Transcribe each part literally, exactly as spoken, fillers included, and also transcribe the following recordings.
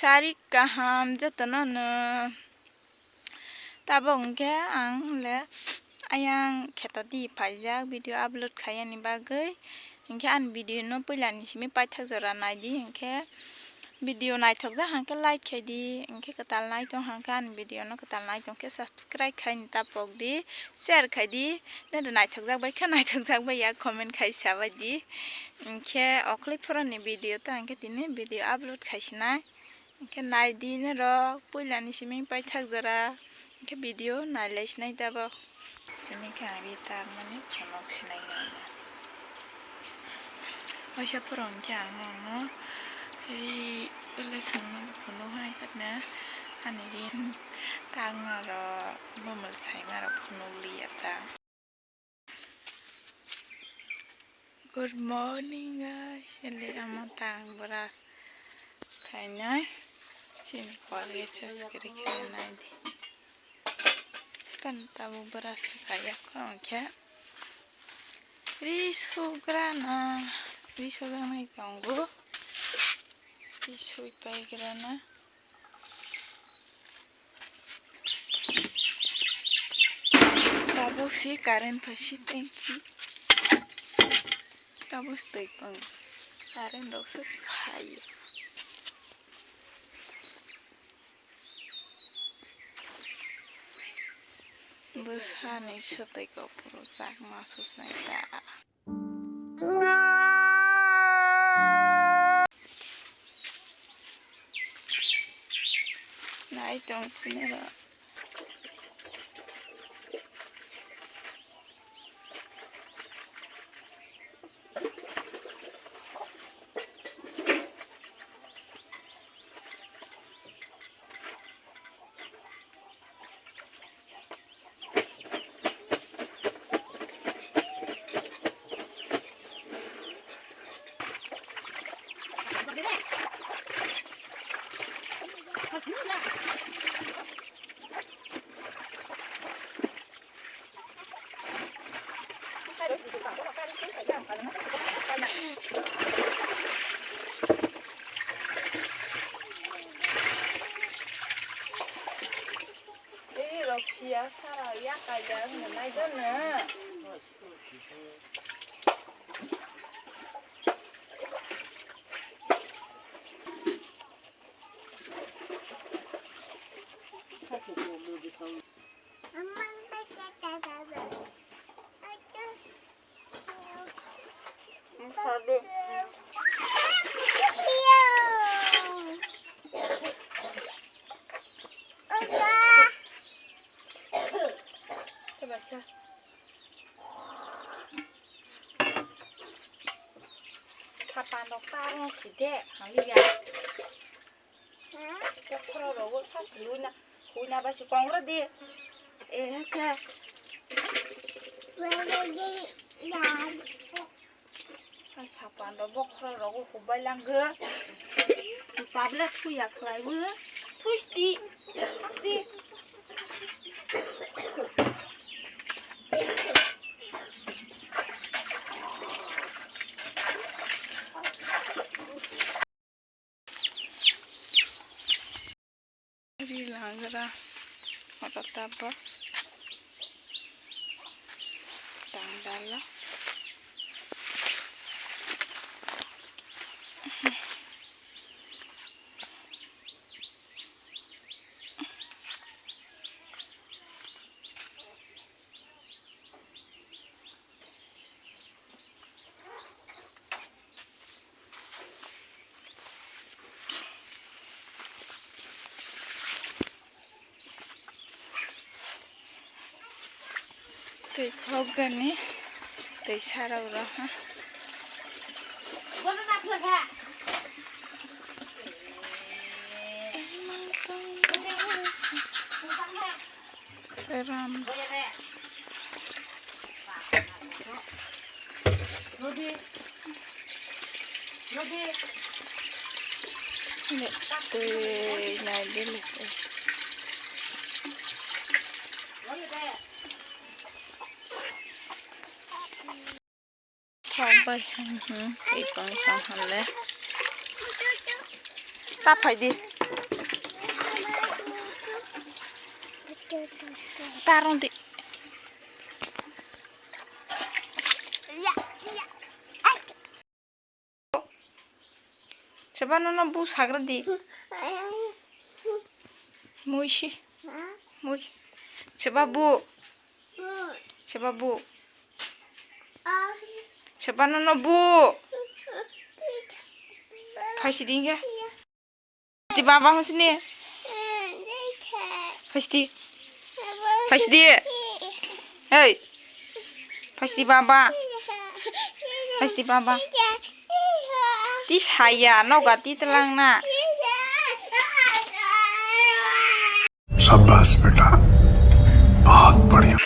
Sarik kaham jotono no. Tabok hwnkhe ang le ayang kheto di phaijak video upload khaiyani bagwi. Hinkhe ani video no puilani simi paithak jora naidi, hinkhe video naithokjak hwnkhe like khaidi, hinkhe kwtal naitong hwnkhe ani video no kwtal naitong khe subscribe khaini tapok di, share khaidi, nede naithokjak bai khe naithokjak bai ya comment khai sabai di. Hinkhe okhli phoroni video ta hinkhe tini video upload khaisinai. Hinkhe naidi norok puilani simi paithak jora. Hinkhe video nailai sinai tabok. Tini khe ang ri tangmani phunuk sinai nai. Waisa phuru hinkhe ang nono ri le songmani phunuk hai khakna ani ri tangma rok bumul saima rok phunuk liya ta. Good morning, guys. Ele ama tang brush khainai. Sini kol ge ses kiri khainai di. Kan tabu brush khaiya ko khe. Ri sugrana. Ri sugrana ikango. Ri sui paigrana. Tabuk si current phaisi tanki. Tabuk si twi pang. Current rok se phai. Bwsani swtwi kok phuru chakma susnai ta. Nai tong phunero. Ei rok siya sara ya kaiya hwnwi nai jani. Sapan rok ta rong si de, hali ya. Bokhorok rogo sa si lui na, hui na ba si kong ro di. E, ha, khe. Ai, sapan rok bokhorok rogo hubai lang go. Tablet hui ya khlai bo. Thui si di. Di. Ri lagra oro tabok tang dalo. Twi khokgani twi sarok rw ha. Ram. Le, tei nai de le, tei. Thok bai, hmm, hmm, tei tong tong hwn le. Ta phai di. Tarong di. Seba nono bu sagra di. Mui si. Mui. Seba bu. Seba bu. Seba nono bu. Phaisi di hingke. Di baba hosni. Phaisi di. Phaisi di. Hey. Phaisi di baba. Phaisi di baba. Di saya noga di telang na. शाबाश बेटा, बहुत बढ़िया।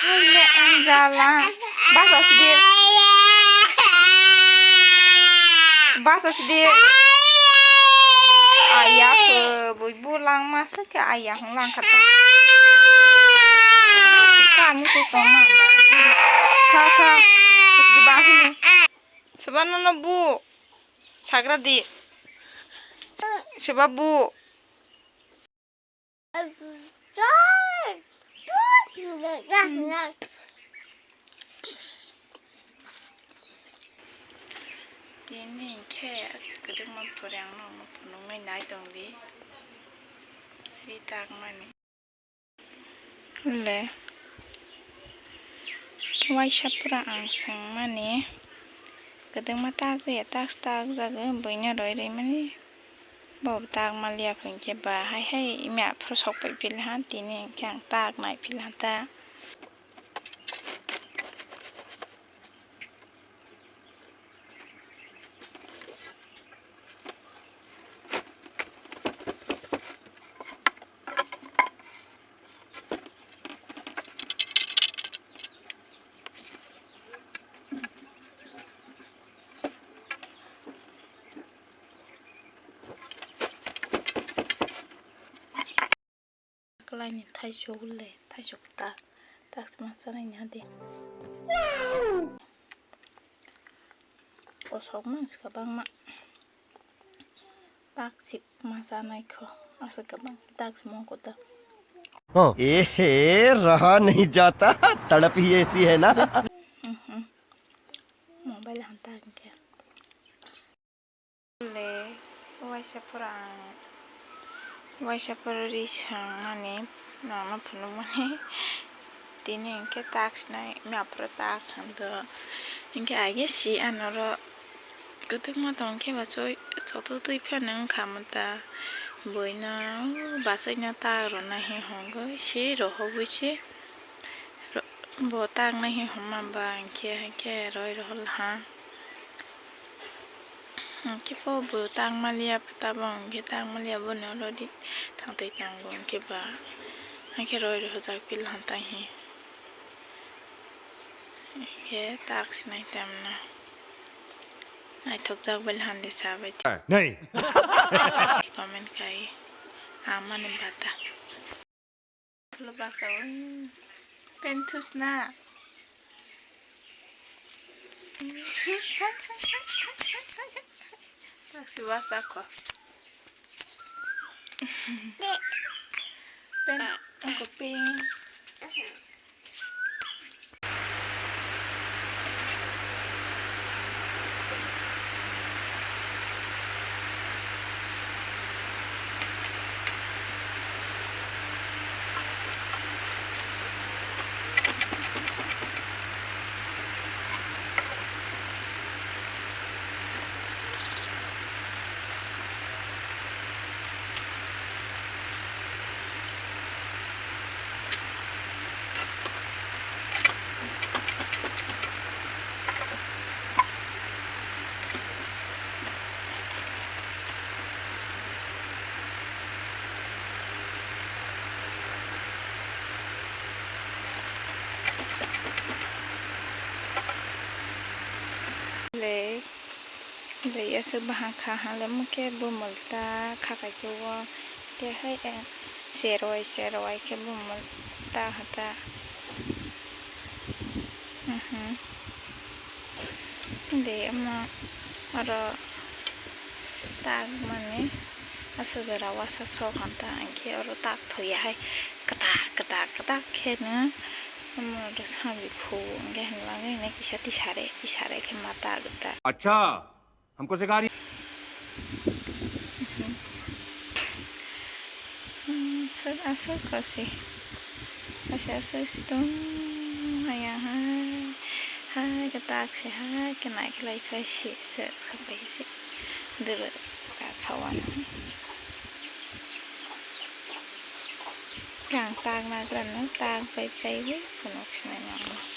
Hai, ang jala. Basa sidi. Basa sidi. Ayah, bui bu lang masa ke ayah lang kata. Kamu tu koma. Kau kau. Sidi basa ni. Sebab nono bu. Sagra di. Sebab bu. Tini khe aswk kwdwkma pore ang nokno phunuknai nai tongdi. Ri takmani. Le. Waisa pura ang swngmani. Kwdwkma takjaya, tak takjago, buino roi rwimani. Bo tak maliya hwnkhe ba hai hai mia phuru sok pai pili ha, tini hwnkhe ang tak nai pili ha ta. Kwlaini thaisok le, thaisok ta, tak sma sanai ni hade. Kosok man swkha bangma. Tak sik ma sanai kho, aswk kwbang tak sma kota. Oh. ए हे, रहा नहीं जाता, तड़प ही ऐसी है ना। Mhm. Mobile hanta hingke. Le, waisa pura ang, waisa pura ri sangmani, nono phunukmani, tini hingke tak sinai, mia pura tak hando, hingke aige si anoro, kwtwkma tongkhe ba choi, choto twi phano wngkha mata, buino, basaino tak rwna hi hongoi, si rohogoi se, ro-, bo tak nai hi hwnma ba hingke, hingke roi rohorlaha. Hingke po bo tak maliya, tabok hingke tak maliya, bono rodi thangtwi tango hingke ba, hingke roi rohorjak pil hantang hi. Hingke tak sinai tamno naithokjak bai hande sabai. Nei. Comment khai amani bata. Lo basa o. Pen thusna. Taksi basa ko. Pen ko pink. Le, le, aswk bahang kha ha le, mo khe bumul ta kha khai khe o, khe hai, eh, seroi, seroi khe bumul ta ha ta. Mhm. De, omo oro tak mani. Aswk jora uasa sok kha ta, hinkhe oro tak thwi ya hai kwtak kwtak kwtak khe no. Omo rw sa bikhu hinkhe hinwi kisa tisare tisare khe mata kwtak. Acha, humko sikha rahi. Hmm, aswk aswk kosi. Aswk aswk situng maya hai. Hai kwtak se hai kwnai khlai phai se. Sir, sapai se. Dulu ka sawan. Kang tak na gran no tak pai pai wi phunuk sinai no.